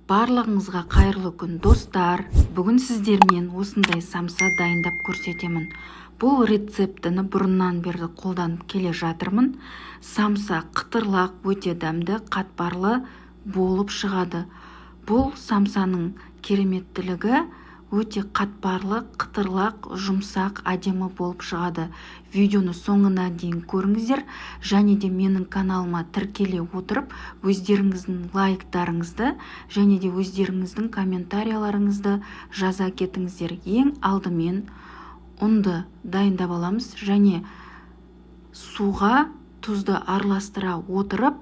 Барлығыңызға қайырлы күн, достар! Бүгін сіздермен осындай самса дайындап көрсетемін. Бұл рецептіні бұрыннан бері қолданып келе жатырмын. Самса қытырлақ, өте дәмді, қатпарлы болып шығады. Бұл самсаның кереметтілігі өте қатпарлы, қытырлақ, жұмсақ, әдемі болып шығады. Видеоны соңына дейін көріңіздер және де менің каналыма тіркеле отырып, өздеріңіздің лайктарыңызды және де өздеріңіздің комментарияларыңызды жаза кетіңіздер. Ең алдымен ұнды дайындап аламыз және суға тұзды араластыра отырып,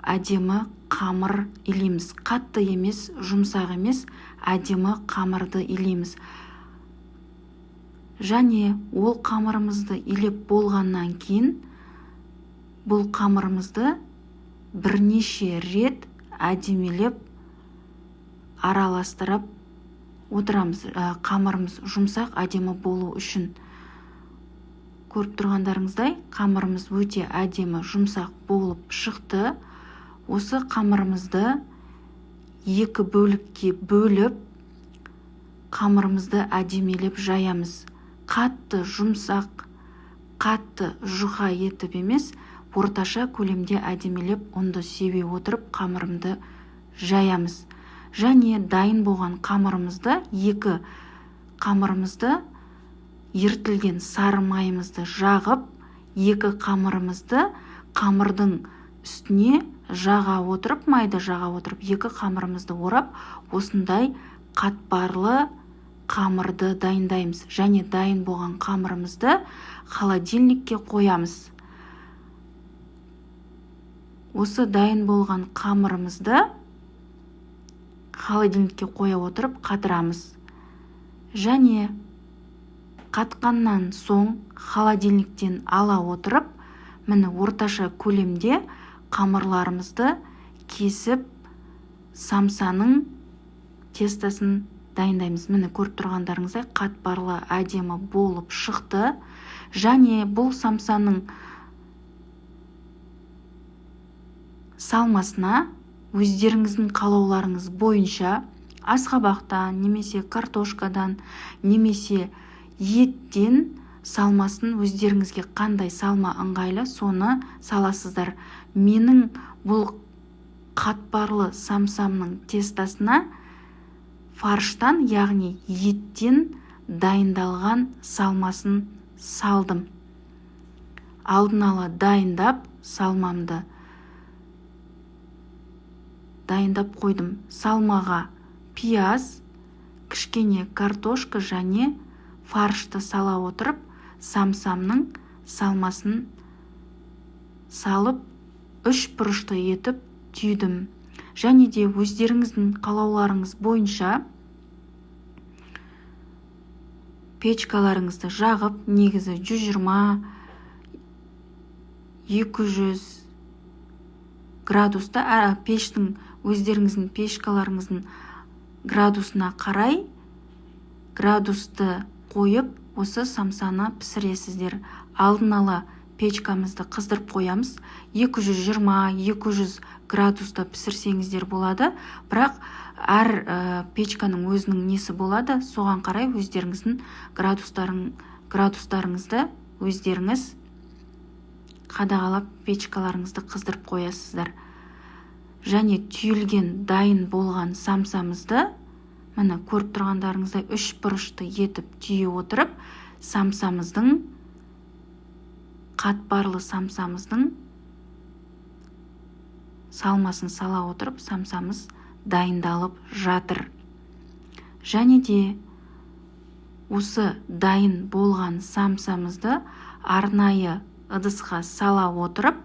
әдемі қамыр илейміз. Қатты емес, жұмсақ емес, әдемі қамырды илейміз. Және ол қамырымызды илеп болғаннан кейін, бұл қамырымызды бірнеше рет әдемілеп араластырып отырамыз, қамырымыз жұмсақ, әдемі болу үшін. Көріп тұрғандарыңыздай, қамырымыз өте әдемі, жұмсақ болып шықты. Осы қамырымызды екі бөлікке бөліп, қамырымызды әдемелеп жаямыз. Қатты жұмсақ, қатты жұқа етіп емес, орташа көлемде әдемелеп ұнды себе отырып, қамырымды жаямыз. Және дайын болған қамырымызды, екі қамырымызды ерітілген сары майымызды жағып, екі қамырымызды қамырдың үстіне жаға отырып, майды жаға отырып, екі қамырымызды орап, осындай қатпарлы қамырды дайындаймыз. Және дайын болған қамырымызды холодильникке қоямыз. Осы дайын болған қамырымызды холодильникке қоя отырып қатырамыз. Және қатқаннан соң холодильниктен ала отырып, міне, орташа көлемде қамырларымызды кесіп, самсаның тестосын дайындаймыз. Міне, көріп тұрғандарыңыздай, қатпарлы, әдемі болып шықты. Және бұл самсаның салмасына өздеріңіздің қалауларыңыз бойынша асқабақтан немесе картошкадан немесе еттен салмасын, өздеріңізге қандай салма ыңғайлы, соны саласыздар. Менің бұл қатпарлы самсамның тестосына фарштан, яғни еттен дайындалған салмасын салдым. Алдын ала дайындап, салмамды дайындап қойдым. Салмаға пияз, кішкене картошка және фаршты сала отырып, самсамның салмасын салып, үш бұрышты етіп түйдім. Және де өздеріңіздің қалауларыңыз бойынша печкаларыңызды жағып, негізі 120-200 градуста, пештің, өздеріңіздің печкаларыңыздың градусына қарай градусты қойып, осы самсаны пісіресіздер. Алдын ала печкамызды қыздырып қоямыз. 220-200 градуста пісірсеңіздер болады, бірақ әр печканың өзінің несі болады, соған қарай өздеріңіздің градустарыңызды өздеріңіз қадағалап, печкаларыңызды қыздырып қоясыздар. Және түйілген, дайын болған самсамызды, міне, көріп тұрғандарыңыздай, үш бұрышты етіп түйе отырып, самсамыздың, қатпарлы самсамыздың салмасын сала отырып, самсамыз дайындалып жатыр. Және де осы дайын болған самсамызды арнайы ыдысқа сала отырып,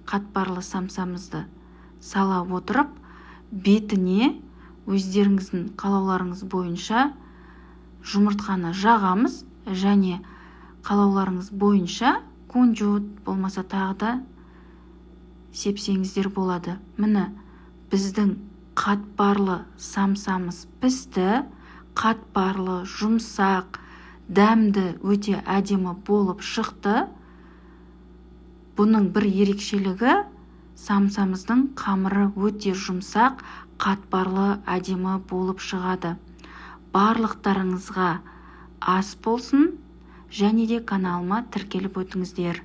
қатпарлы самсамызды сала отырып, бетіне өздеріңіздің қалауларыңыз бойынша жұмыртқаны жағамыз және қалауларыңыз бойынша кунжут болмаса тағы да сепсеңіздер болады. Міне, біздің қатпарлы самсамыз пісті. Қатпарлы, жұмсақ, дәмді, өте әдемі болып шықты. Бұның бір ерекшелігі, Самсамыздың қамыры өте жұмсақ, қатпарлы, әдемі болып шығады. Барлықтарыңызға ас болсын және де каналыма тіркеліп өтіңіздер.